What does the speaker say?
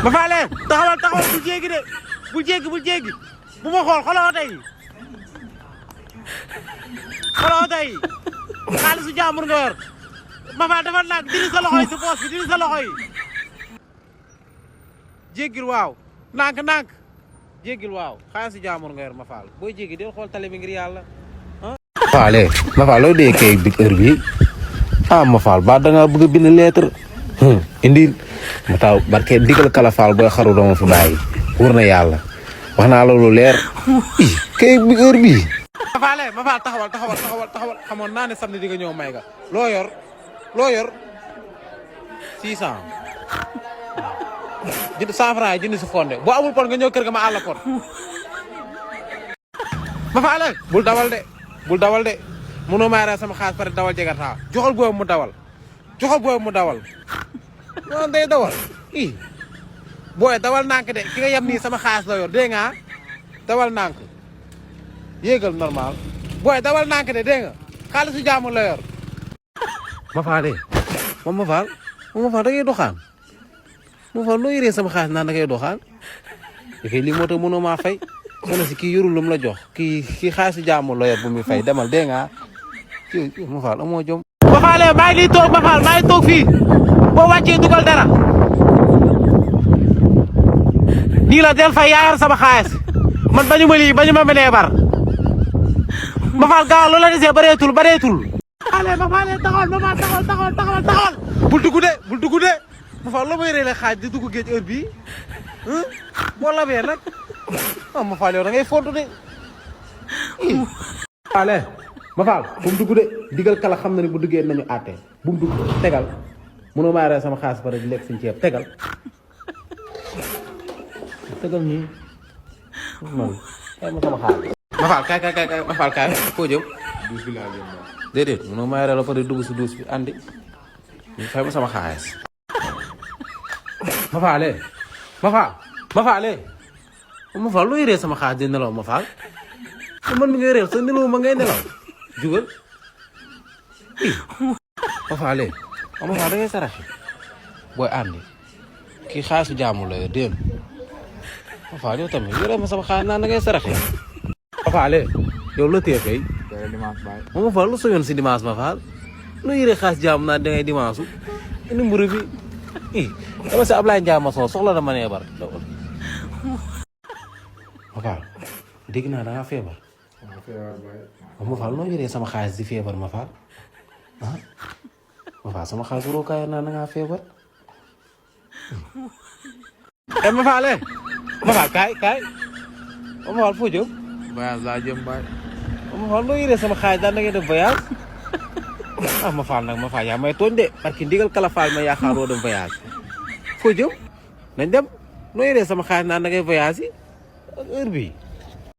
ma faale taxawal bul jéggi de bul jéggi bu ma xool xooloo tey xaalisu jàmbur nga yor ma faal defal nag dindi sa loxo yi si poos bi dindi sa loxo yi jéggil waaw nànk jéggil waaw xaalisu jàmbur nga yor ma faal booy jéggi del xool tali bi ngir yàlla ma faal loo dee kay bi heure bi ma faal ba da nga bëgg a bind lettre indil ma taw barke digal kala faal booy xaru dooma fi bàyyi wóor na yàlla wax naa loolu leer kay bi heure bi ma faal taxawal xamoon naa ne samedi di nga ñëw may ga loo yor 600 jënd 100 francs yi jënd si fonde boo amul pot nga ñëw kër ga ma àll pot ma faale bul dawal de mënoo maa sama xaas pare dawal jegataa joxal boobu mu dawal non day dawal booy dawal nànk de ki nga yem nii sama xaas la yor dégg nga dawal nànk yéegal normal booy dawal nànk de dégg nga xaalisu jaamu la yor ma faale moom ma faal da ngay doxaan ma faal loo yoree sama xaas naan da ngay doxaan dafay lii moo tax mënoo maa fay soxna si kii yorul lu mu la jox kii xaalisu jaamu la yor bu muy fay demal dégg nga ma faal amoo jom ma faale maa ngi toog ma faal maa ngi toog fii boo wàccee dugal dara nii la del fay yaayar sama xaalis man bañu ma mënee bar ma faal gaaw loola desee bareetul ma faale taxawal bul dugg de ma faal la may réele xaaj di dugg géej heure bii boo labee nag ma faal yow da ngay fontu de ma faal bu mu dugg de digal kala xam na ne bu duggee nañu àtte bu mu dugg tegal mënoo maa ree sama xaalis pare di lekk suñu ceeb tegal nii man ma sama xaalis ma faal kaay ma faal kaay foo jëm duus bi laa jëm déedéet mënoo maa ree la pare dugg si duus bi andi fay ma sama xaalis ma faal looy ree sama xaalis di nelaw ma faal man mi ngay réer sa nelaw ma ngay nelaw jugal ma faal da ngay saraxe booy andi kii xaalisu jaamu la yo déen ma faal yow tamit yoree ma sama xaalis naan da ngay saraxe ma faal yow la téye kay ma faal lu so yoon si dimanche ma faal lu yore xaalis jaamu naan da ngay dimanche indi mburu bi dama si Ablaye Ndiaye ma soxla na ma nee bar ma faal dégg naa da nga feebar ma faal noo yoree sama xaalis di feebar ma faal ma faal sama xaalis waroo kaay naa da ngaa feebar ma faal kaay ma faal foo jëm voyage laa jëm baay ma faal noo yoree sama xaalis daan da ngay def voyage ma faal nag ma faal yaa may tooñ de parce que ndigal kala faal ma yaakaaroo dem voyage foo jëm nañ dem noo yoree sama xaalis naan da ngay voyage yi heure bii